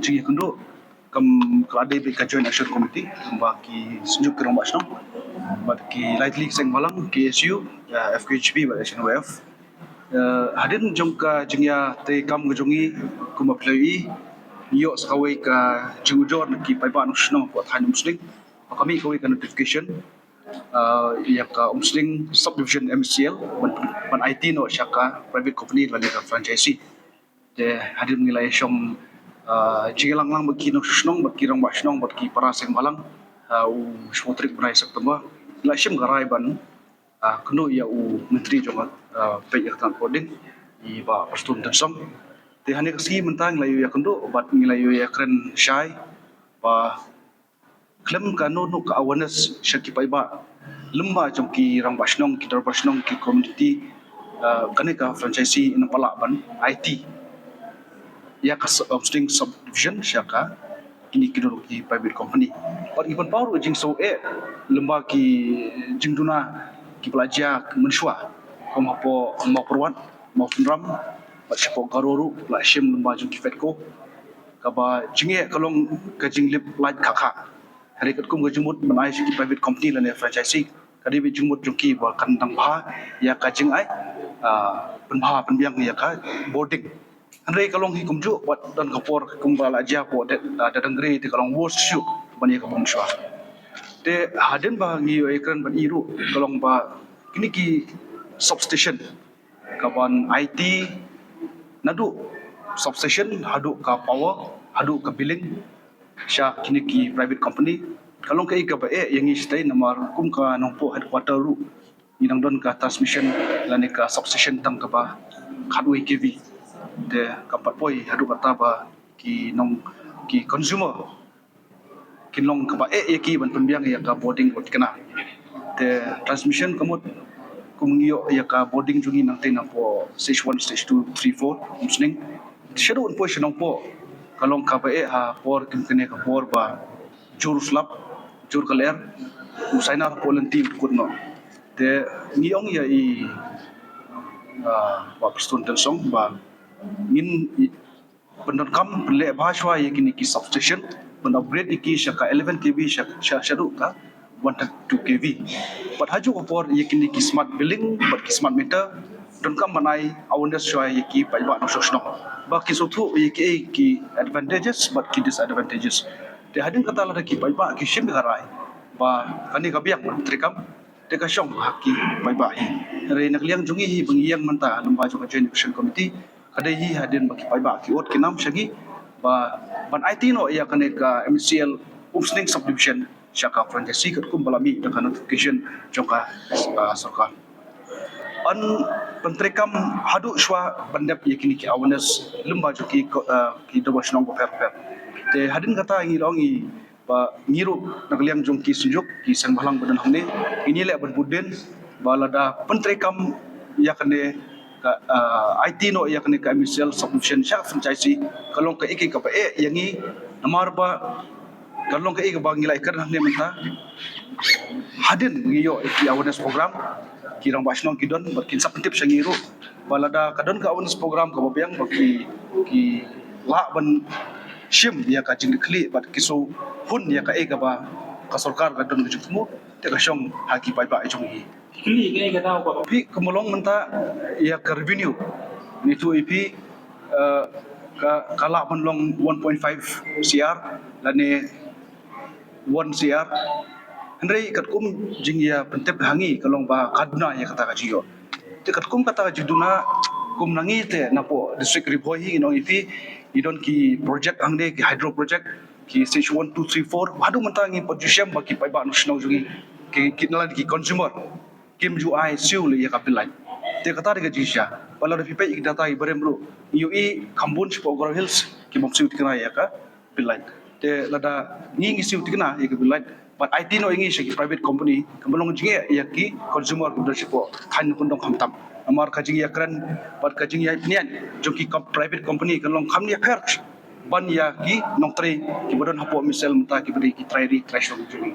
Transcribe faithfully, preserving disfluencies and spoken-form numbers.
jingïakynduh kum ka la dei bad ka Joint Action Committee, ba ki Synjuk ki Rangbah Shnong bad ki lai tylli ki seng bhalang, K S U, F K J P bad H N Y F. Hadien jong ka jingïatei kam ka jong ngi, kumba phi la ïohi, ngi ïoh sa kawei ka jingujor na ki paidbah nongshong shnong hapoh thaiñ Umsning ba ka mih kawei ka notification ïa ka Umsning Subdivision M C L ban aiti noh sha ka private company lane ka franchisee. Te hadien ngi la ïashong jingïalang lang bad ki nongshong shnong bad ki rangbah shnong bad ki para seng bhalang, u shiphew tarik bnai September, ngi la shim ka rai ban kynduh ïa u Myntri jong ka peit ïa ka tnat boarding, i Bah Prestone Tynsong. Te hangne ka sngi mynta ngi la ïoh ïakynduh bad ngi la ïoh ïakren shai ba khlem kano kano ka awareness sha ki paidbah lyngba jong ki rangbah shnong, ki dorbar shnong, ki community, kane ka franchisee ym pat lah ban aiti ïa ka Umsning Subdivision sha ka kine kine ki private company. Bad ngi pynpaw ruh jingsngewsih lyngba ki jingduna kiba la jia mynshuwa, kum hapoh Mawpyrwat, Mawpynram bad shapoh Garo ruh la shim lyngba jong ki FEDCO. Kaba jingeh ka long ka jinglip lait khah khah. Hynrei katkum ka jingmut ban ai sha ki private company lane franchisee, ka dei beit jingmut jong ki ba kan dang bha ïa ka jingai pynbha pynbiang ïa ka boarding. Hynrei ka long hi kumjuh bad don ka por kumba la jia hapoh Dadang Gre te ka long worse shuh ban ïa kaba mynshuwa. Te hadien ba ngi ïoh ïakren bad i ruh ka long ba kine ki substation kaban aiti naduh substation haduh ka power haduh ka billing sha kine ki private company, ka long kaei kaba eh ïa ngi shatei namar kum ka Nongpoh headquarter ruh ngi dang don ka transmission lane ka substation tang kaba khatwei K V. Te kam pat poi haduh katta ba ki nong ki consumer kin long kaba eh ïa ki ban pynbiang ïa ka boarding bad kane. Te transmission ka mut kum ngi ïoh ïa ka boarding jong ngi nangtei napoh stage one, stage two, three, four Umsning. Shaduh ban poi sha Nongpoh ka long kaba eh ha por kum kane ka por ba jur slap, jur ka lyer, u sainar hapoh lynti u kut noh. Te ngi ong ïa i Bah Prestone Tynsong ba ngin pyndonkam pynleh bha shuwa ïa kine ki substation, pyn upgrade ïa ki sha ka eleven K V sha shaduh ka one thirty-two K V. Bad ha kajuh ka por ïa kine ki smart billing bad ki smart meter donkam ban ai awareness shuwa ïa ki paidbah nongshong shnong ba kin sngewthuh ïa kiei ki advantages bad ki disadvantages. Te hadien kata lada ki paidbah ki shim ïa ka rai ba kane ka biang ban treikam, te ka shong ha ki paidbah hi. Hynrei na ka liang jong ngi hi ba ngi ïeng mynta lyngba jong ka Joint Action Committee, ka dei hi hadien ba ki paidbah ki ot ki nam sha ngi ba ban aiti noh ïa kane ka M C L Umsning Subdivision sha ka franchisee katkum ba la mih da ka notification jong ka sorkar. Yn pyntreikam haduh shuwa ban dep ïa kine ki awareness lyngba jong ki ki dorbar shnong bapher bapher. Te hadien kata ngi la ong i ba ngi ruh na ka liang jong ki Synjuk ki seng bhalang ba don hangne, ngin ïaleh ban bud dien ba lada pyntreikam ïa kane ka aiti noh ïa kane ka M C L Subdivision sha franchisee ka long kaei kaei kaba eh ïa ngi namar ba ka long kaei kaba ngi la ïakren hangne mynta. Hadien ngi ïoh ïa ki awareness program, ki rangbah shnong ki don bad kin sa pyntip sha ngi ruh ba lada ka don ka awareness program kaba biang ba ki ki lah ban shim ïa ka jingkitkhlieh bad ki sngewhun ïa kaei kaba ka sorkar ka don ka jingthmu, te ka shong ha ki paidbah jong ngi. Phi kumba long mynta ïa ka revenue, ngi ïathuh ïa phi ka ka lah ban long one point five C R lane one C R. Hynrei katkum jingïapyntip ha ngi ka long ba ka duna ïa kata ka jingïoh. Te katkum kata ka jingduna, kum na ngi te napoh district Ri Bhoi hi ngi ong ïa phi, ngi don ki project hangne, ki hydro project, ki stage one, two, three, four. Haduh mynta ngi pat ju shem ba ki paidbah nongshong shnong jong ngi ki, ki na lade ki consumer kim ju ai siew leh ïa ka bill light. Te kata dei ka jingshisha. Ba lada phi peit ïa ki data ki barim ruh, ngi ïohi kham bun shapoh Garo Hills ki bym siew thikna ïa ka bill light. Te lada ngi ngi siew thikna ïa ka bill light bad aiti noh ïa ngi sha ki private company, ka long jingeh ïa ki consumer kiba don shapoh thaiñ Nongkyndong khamtam. Namar ka jingïakren bad ka jingïapynïaid jong ki private company ka long kham ïapher ban ïa ki nongtrei kiba don hapoh M C L mynta kiba dei ki trai ri trai shnong jong ngi.